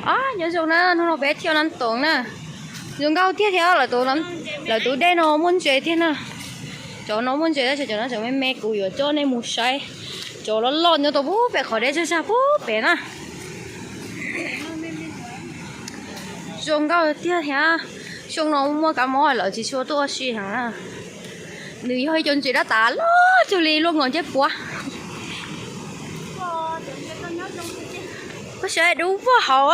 Nyob zoo na, hnub no peb thiaj nab toom na. Zoo nkauj tiag thiab, lawv tus dej no muaj ntses tiag na. Cov no muaj ntses tab sis cov no tseem me me, kuv yuav coj nej mus saib. Cov loj loj nyob tau pub pem qhov dej tsag tsag pub pem na. Zoo nkauj tiag thiab. Xyoo no muaj kab mob lawv tsis tshua tuaj ua si heev na. Nws yog ib co ntses dab tas loj cuag li luaj nkaus ncej puab. Koj saib dub vog hauv,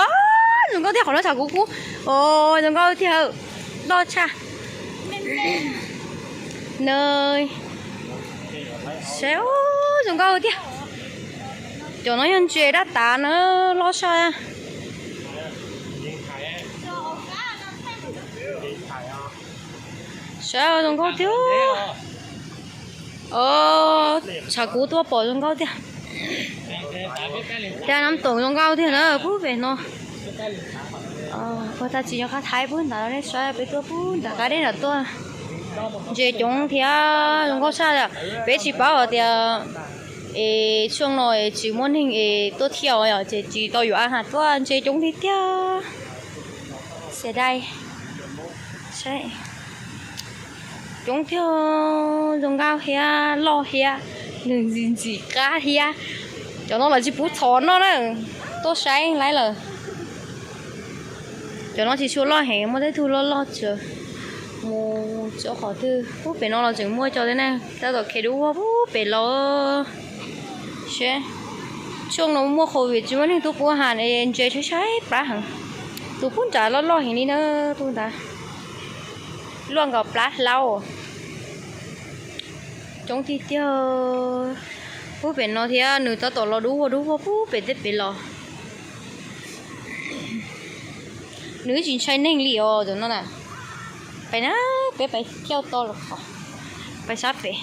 zoo nkauj tiag, qhov no tshav kub kub. Zoo nkauj tiag, loj tshaj. Nws, saib, zoo nkauj tiag. Cov no yog ntses dab tas na, loj tshaj. Saib zoo nkauj tiag. Tshav kub tuaj pom zoo nkauj tiag. Cov nab toom zoo nkauj tiag na, pub pem no. Ua tag tsis nyob qab thaib pub ntawd, nej saib peb tuaj pub ntawm qab dej nram tuaj. Ntses coob thiab zoo nkauj tshaj. Peb tsis paub hais tias es xyoo no es tsis muaj neeg es tuaj thiaj os, ces tsis tau yuav a has tuaj, ntses coob tiag tiag. Xia dai. Coob tiag, zoo nkauj thiab loj thiab, nws ntxim ntxim qab thiab. Cov no lawv tsis pub txhom no na, tuaj saib laib lawm. Cov no tsis tshua loj heev, muaj tej tug loj loj tsawv. Mus txog qhov twg, pub pem no los tseem muaj cov thiab na, tab tom khe dub vog pub pem los. Seb, xyoo no muaj covid tsis muaj neeg tuaj pub has, ntses tshaib tshaib plab heev. Tus pub nrad loj loj heev li na, tus ntawd luaj nkaus plab hlaub. Coob tiag tiag. Pub pem no thiab, nws tab tom los dub vog dub vog pub pem tej pem los. Nws tsis ntshai neeg li os cov no na. Pais na, peb pais thiaj tau los qhov, pais sab pem.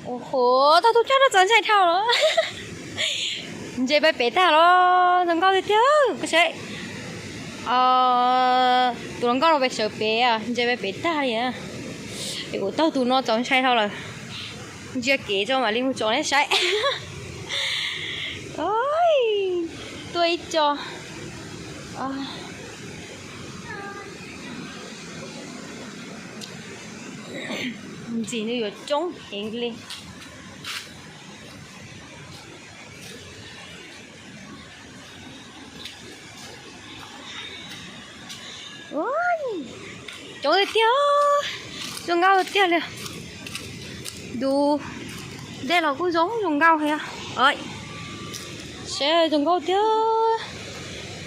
Ua ho, tau tus coj no txaus ntshai dhau los. Ntses pais pem tag los, zoo nkauj tiag tiag, koj saib. Tus hluas nkauj no pais sawv pem, ntses pais pem tag li. Es kuv taug tus no txaus ntshai dhau lawm. Ntsia kev tso mam li mus tsom nej saib. Tuaj ib co. Ntxim nws yuav coob heev li. Coob tiag tiag, zoo nkauj tiag li. Tus dej los kuj zoo zoo nkauj thiab. Saib zoo nkauj tiag.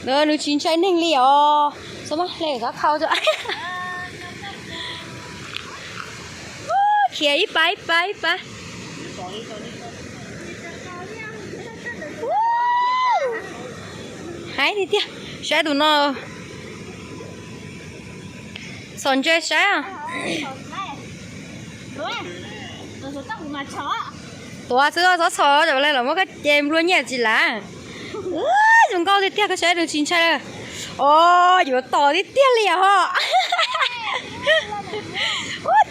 Nws tsis ntshai neeg li os. Txhob maj hle, kab khau tso. Khiav ib pab ib pab ib pab. Haib tiag tiag, saib tus no. Txhom ntses saib. Tuav xwb, txhob txhom, lawv muab koj ces nplua nyiaj tsis lav. Zoo nkauj tiag tiag, koj saib nws tsis ntshai. Os, yuav tom tiag tiag li os.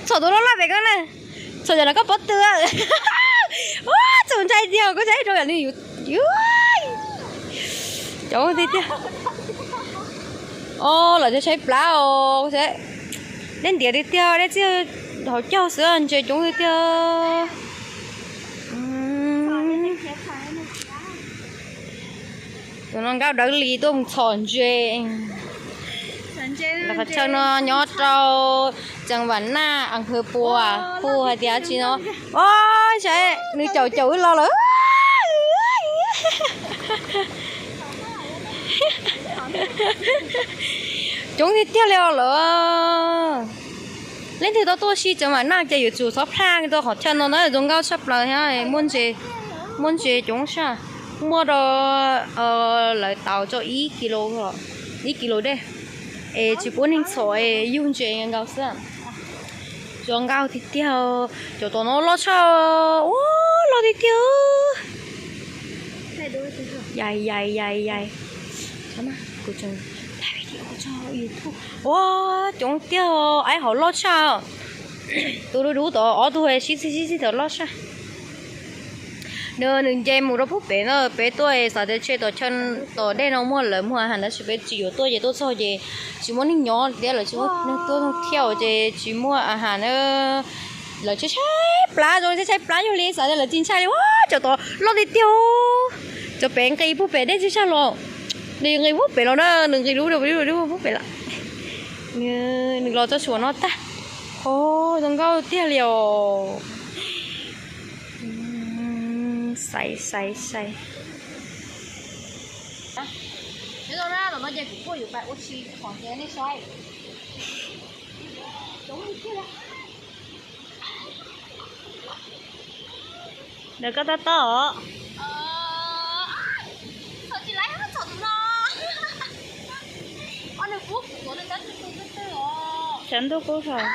Txhom tus loj loj pem koj na. Txhom cov no koj pob tw. Txaus ntshai tiag, koj saib rau yam nws yuav. Coob tiag tiag. Os, lawv cov tshaib plab os. Nej ntiav tiag tiag, nej txij hauv caug xwb, ntses coob tiag tiag. Tus no nkauj dawb li tuaj mus txhom ntses. Lawv qhov chaw no nyob rau Cees Vam Naj, Am Hwv Pua, hu hais tias tsi no. Os, saib nws caum caum wb los lawm. Coob tiag tiag li os lawm. Leej twg tau tuaj si Cees Vam Naj ces yuav tsum txhob plaj rau qhov chaw no na, zoo nkauj tshaj plaws thiab muaj ntses coob saj. Muaj rau lawv tau tso ib kis, ib kis lus dej, es tsis pub neeg txhom es yug ntses nkaus xwb. Zoo nkauj tiag tiag. Cov tom no loj tshaj, ua loj tiag tiag. Yais yais yais yais. Ua coob tiag, aib hauv loj tshaj. Tus dub dub tod ob tug sib txig sib txig tod loj tshaj. Nws, nws nce mus rau pub pem no, peb tuaj xav tias tshe tom chaw, tom dej no muaj, lawv muag a has tab sis peb tsis yuav tuaj ces tuaj txog ces tsis muaj neeg nyob thiab, lawv tsis muaj neeg tuaj thiab ces tsis muaj a has na. Lawv tshaib tshaib plab zoo, tshaib tshaib plab yug li xav tias lawv tsis ntshai li ua cov tod loj tiag tiag. Cov pem nqis pub pem dej tsis tshaj los, nws nqis pub pem los na, nws nqis lub pub pem lawm. Nws los txog tsuas no tag. Ho, zoo nkauj tiag li os. Xaiv xaiv xaiv. Nyob zoo na, tam no ces kuv kuj yuav pais ua si qhov tias nej saib. Ntawm koj tob tob os. Tshav ntuj kub hau.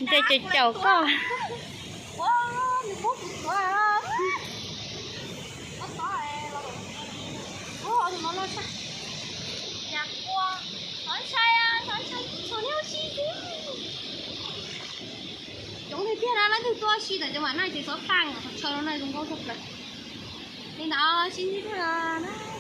Ntshe caum caum koj. Coob tiag tiag na, leej twg tuaj si tam cov mam naj ces txhob paj qhov chaw no na, zoo nkauj tshaj plaws. Li ntawd sib ntsib dua na.